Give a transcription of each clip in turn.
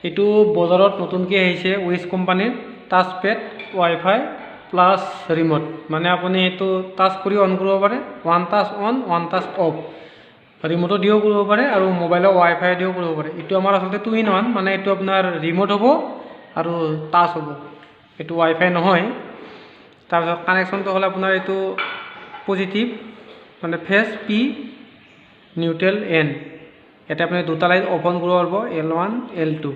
এইটো বজাৰত নতুনকৈ আহিছে ৱেজ কোম্পানীৰ touch pad WiFi plus remote. মানে আপুনি এইটো টাচ কৰি অন কৰিব পাৰে, one touch on one touch off, ৰিম'টো দিও কৰিব পাৰে আৰু মোবাইলৰ ৱাইফাই দিও কৰিব পাৰে। এইটো আমাৰ আচলতে টু ইন ওৱান, মানে এইটো আপোনাৰ ৰিম'ট হ'ব আৰু টাচ হ'ব, এইটো ৱাইফাই নহয়। তাৰপিছত কানেকশ্যনটো হ'ল আপোনাৰ এইটো পজিটিভ মানে ফেচ পি নিউট্ৰেল এন, ইয়াতে আপুনি দুটা লাইট অফ অন কৰিব পাৰিব, এল ওৱান এল টু।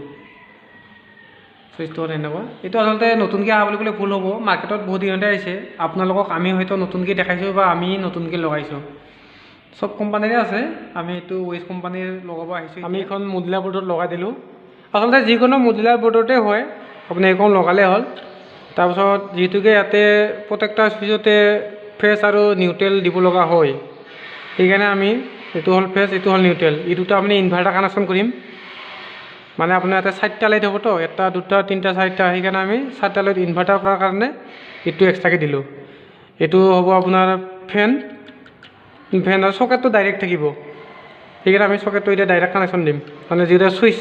চুইচটো হ'ল এনেকুৱা। এইটো আচলতে নতুনকৈ অহা বুলি ক'লে ভুল হ'ব, মাৰ্কেটত বহুত দিনতে আহিছে। আপোনালোকক আমি হয়তো নতুনকৈ দেখাইছোঁ বা আমি নতুনকৈ লগাইছোঁ, চব কোম্পানীৰে আছে। আমি এইটো ৱেজ কোম্পানীৰ লগাব আহিছোঁ। আমি এইখন মডুলাৰ বৰ্ডত লগাই দিলোঁ। আচলতে যিকোনো মডুলাৰ বৰ্ডতে হয়, আপুনি এইখন লগালেই হ'ল। তাৰপিছত যিহেতুকে ইয়াতে প্ৰত্যেকটা চুইচতে ফেচ আৰু নিউট্ৰেল দিব লগা হয়, সেইকাৰণে আমি এইটো হ'ল ফেচ, এইটো হ'ল নিউট্ৰেল, এই দুটা আমি ইনভাৰ্টাৰ কানেকশ্যন কৰিম। মানে আপোনাৰ ইয়াতে চাৰিটা লাইট হ'বতো, এটা দুটা তিনিটা চাৰিটা, সেইকাৰণে আমি চাৰিটা লাইট ইনভাৰ্টাৰ কৰাৰ কাৰণে এইটো এক্সট্ৰাকৈ দিলোঁ। এইটো হ'ব আপোনাৰ ফেন, ফেন আৰু চকেটটো ডাইৰেক্ট থাকিব, সেইকাৰণে আমি চকেটটো এতিয়া ডাইৰেক্ট কানেকশ্যন দিম। মানে যিহেতু চুইচ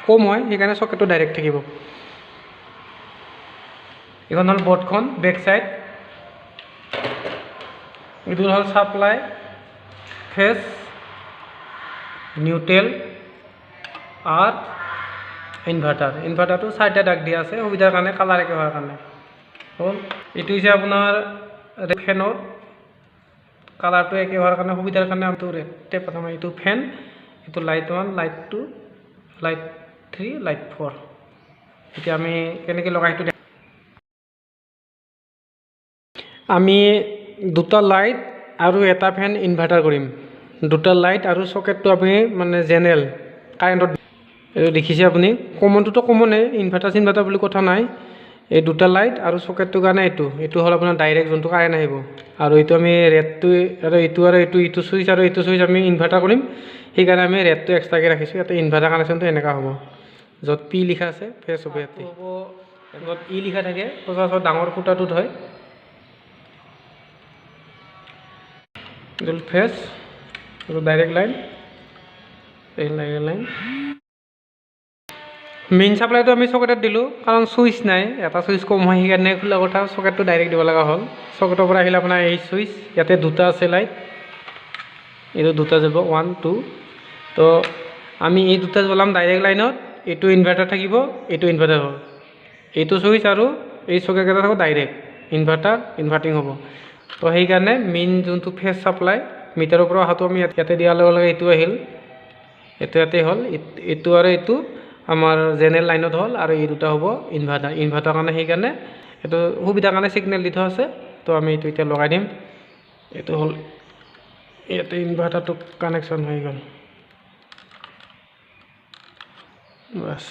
কম হয়, সেইকাৰণে চকেটটো ডাইৰেক্ট থাকিব। এইখন হ'ল বৰ্ডখন বেক চাইড, এইটো হ'ল ছাপ্লাই ফেচ নিউট্ৰেল আৰ্থ ইনভাৰ্টাৰ। ইনভাৰ্টাৰটো চাৰিটা দাগ দিয়া আছে সুবিধাৰ কাৰণে, কালাৰ একে হোৱাৰ কাৰণে হ'ল। এইটো হৈছে আপোনাৰ ফেনৰ কালাৰটো একে হোৱাৰ কাৰণে, সুবিধাৰ কাৰণে এইটো ৰেড টেপ, এইটো ফেন, এইটো light one, light two, light three, light four. এতিয়া আমি কেনেকৈ লগাই সেইটো আমি দুটা লাইট আৰু এটা ফেন ইনভাৰ্টাৰ কৰিম। দুটা লাইট আৰু চকেটটো আপুনি মানে জেনেৰেল কাৰেণ্টত, এইটো দেখিছে আপুনি, কমনটোতো কমনে, ইনভাৰ্টাৰ চিনভাৰ্টাৰ বুলি কথা নাই। এই দুটা লাইট আৰু চকেটটোৰ কাৰণে এইটো, এইটো হ'ল আপোনাৰ ডাইৰেক্ট যোনটো কাৰেণ্ট আহিব। আৰু এইটো আমি ৰেডটো আৰু এইটো আৰু এইটো, এইটো চুইচ আৰু এইটো চুইচ আমি ইনভাৰ্টাৰ কৰিম, সেইকাৰণে আমি ৰেডটো এক্সট্ৰাকৈ ৰাখিছোঁ। ইয়াতে ইনভাৰ্টাৰ কানেকশ্যনটো এনেকুৱা হ'ব, য'ত পি লিখা আছে ফেচ হ'ব, ইয়াতে হ'ব, য'ত ই লিখা থাকে সচৰাচৰ ডাঙৰ খুঁটাটোত হয়। এইটো ফেচ, এইটো ডাইৰেক্ট লাইন, এই লাইন। মেইন ছাপ্লাইটো আমি চকেটত দিলোঁ, কাৰণ চুইচ নাই, এটা চুইচ কম হয়, সেইকাৰণে খোলা কথা চকেটটো ডাইৰেক্ট দিব লগা হ'ল। চকেটৰ পৰা আহিলে আপোনাৰ এই চুইচ, ইয়াতে দুটা আছে লাইট, এইটো দুটা যাব ওৱান টু। তো আমি এই দুটা জ্বলাম ডাইৰেক্ট লাইনত, এইটো ইনভাৰ্টাৰ থাকিব, এইটো ইনভাৰ্টাৰ হ'ব, এইটো চুইচ আৰু এই চকেটকেইটা থাকিব ডাইৰেক্ট ইনভাৰ্টাৰ, ইনভাৰ্টিং হ'ব। তো সেইকাৰণে মেইন যোনটো ফেচ ছাপ্লাই মিটাৰৰ পৰা অহাটো আমি ইয়াতে দিয়াৰ লগে লগে এইটো আহিল, এইটো ইয়াতে হ'ল, এইটো আৰু এইটো আমাৰ জেনেৰেল লাইনত হ'ল, আৰু এই দুটা হ'ব ইনভাৰ্টাৰ। ইনভাৰ্টাৰ কাৰণে সেইকাৰণে এইটো সুবিধাৰ কাৰণে ছিগনেল দি থোৱা আছে। তো আমি এইটো এতিয়া লগাই দিম। এইটো হ'ল ইয়াতে ইনভাৰ্টাৰটো কানেকশ্যন হৈ গ'ল, বাছ।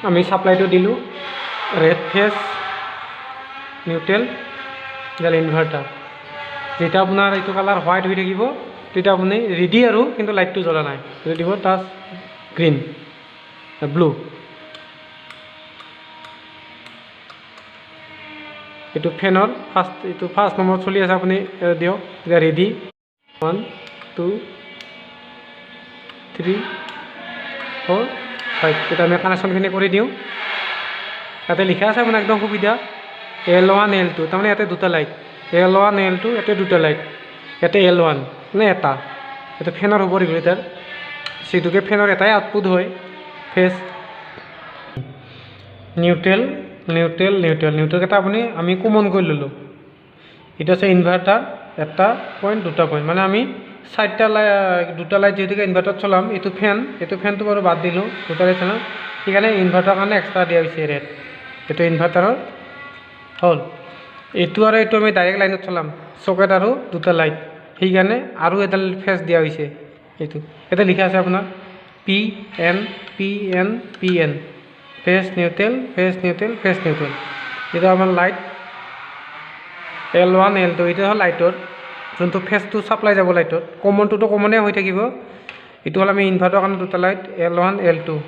আমি ছাপ্লাইটো দিলোঁ, ৰেড ফেচ নিউট্ৰেল, ইয়াৰ ইনভাৰ্টাৰ। যেতিয়া আপোনাৰ এইটো কালাৰ হোৱাইট হৈ থাকিব তেতিয়া আপুনি ৰেডি আৰু, কিন্তু লাইটটো জ্বলা নাই, সেইটো দিব টাচ গ্ৰীণ ব্লু। এইটো ফেনৰ ফাৰ্ষ্ট, এইটো ফাৰ্ষ্ট নম্বৰত চলি আছে, আপুনি দিয়ক এতিয়া ৰেডি, 1 2 3 4 5। এতিয়া আমি কানেকশ্যনখিনি কৰি দিওঁ। ইয়াতে লিখা আছে আপোনাৰ একদম সুবিধা, এল ওৱান এল টু, তাৰমানে ইয়াতে দুটা light, L one L two, ইয়াতে দুটা লাইট, ইয়াতে এল ওৱান মানে এটা, ইয়াতে ফেনৰ হ'ব ৰেগুলেটাৰ, যিটোকে ফেনৰ এটাই আউটপুট হয়, ফেচ নিউট্ৰেল নিউট্ৰেল নিউট্ৰেল। নিউট্ৰেলকেইটা আপুনি আমি কমন কৰি ল'লোঁ। এইটো আছে ইনভাৰ্টাৰ, এটা পইণ্ট দুটা পইণ্ট, মানে আমি চাৰিটা লাইট, দুটা লাইট যিহেতুকে ইনভাৰ্টাৰত চলাম, এইটো ফেন, এইটো ফেনটো বাৰু বাদ দিলোঁ, দুটা লাইট চলাম, সেইকাৰণে ইনভাৰ্টাৰৰ কাৰণে এক্সট্ৰা দিয়া হৈছে ৰেড, এইটো ইনভাৰ্টাৰৰ হ'ল। এইটো আৰু এইটো আমি ডাইৰেক্ট লাইনত চলাম, চকেট আৰু দুটা লাইট, সেইকাৰণে আৰু এডাল ফেচ দিয়া হৈছে। এইটো ইয়াতে লিখা আছে আপোনাৰ P N P N P N, phase neutral phase neutral phase neutral. এইটো আমাৰ light L one L two, এইটো হ'ল লাইটৰ যোনটো ফেচটো ছাপ্লাই যাব লাইটত, কমনটোতো কমনে হৈ থাকিব। এইটো হ'ল আমি ইনভাৰ্টাৰৰ কাৰণে দুটা light, L one L two,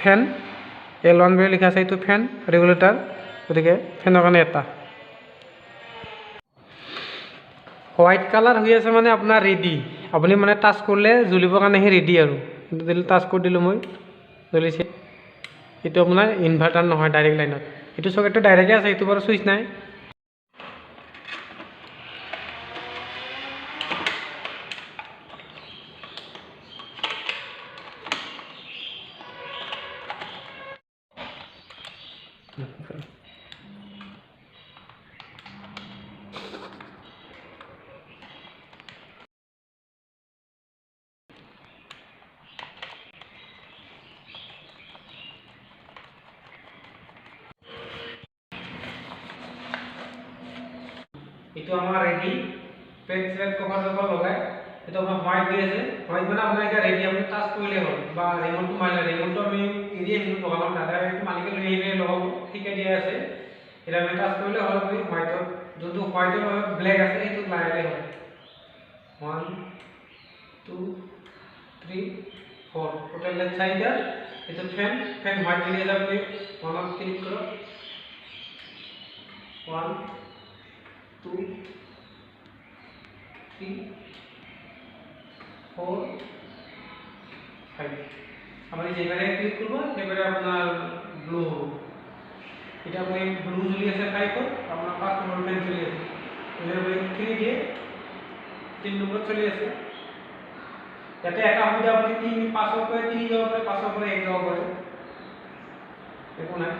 fan L1 বুলি লিখা আছে। এইটো ফেন ৰেগুলেটাৰ, গতিকে ফেনৰ কাৰণে এটা। হোৱাইট কালাৰ হৈ আছে মানে আপোনাৰ ৰেডি, আপুনি মানে টাচ কৰিলে জ্বলিবৰ কাৰণে সি ৰেডি আৰু। দিলোঁ, টাচ কৰি দিলোঁ মই, জ্বলিছে। এইটো আপোনাৰ ইনভাৰ্টাৰ নহয়, ডাইৰেক্ট লাইনত। এইটো চকেটটো ডাইৰেক্টে আছে, এইটো বাৰু চুইচ নাই। এইটো আমাৰ ৰেডি, পেন চেন কভাৰ চভাৰ লগাই এইটো আপোনাৰ হোৱাইট হৈ আছে। হোৱাইট মানে আপোনাৰ এতিয়া ৰেডি, আপুনি টাচ কৰিলে হ'ল বা ৰিম'টটো মাৰিলে, ৰিম'টটো আমি এৰি আহিলোঁ দোকানত, দাদাই এইটো মালিকে লৈ আহিলে লগাব, শিকাই দিয়া আছে। এতিয়া আমি টাচ কৰিলে হ'ল, আপুনি হোৱাইটত যোনটো হোৱাইটৰ লগত ব্লেক আছে সেইটো লাগালে হ'ল। 1 2 3 4 টোটেল লেট চাৰিটা। এইটো ফেন, ফেন হোৱাইট যদি আছে আপুনি ওৱানত ক্লিক কৰক, 1 2 3 4 5। আপুনি যেইবাৰে ক্লিক কৰিব সেইবাৰে আপোনাৰ ব্লু হ'ব। এতিয়া আপুনি ব্লু জ্বলি আছে 5ত, আপোনাৰ 5 নম্বৰ ফেন চলি আছে। যদি আপুনি 3 দিয়ে, 3 নম্বৰত চলি আছে। ইয়াতে এটা সুবিধা, আপুনি 3 5ৰ পৰা 3 যাব পাৰে, 5ৰ পৰা 1 যাব পাৰে, একো নাই।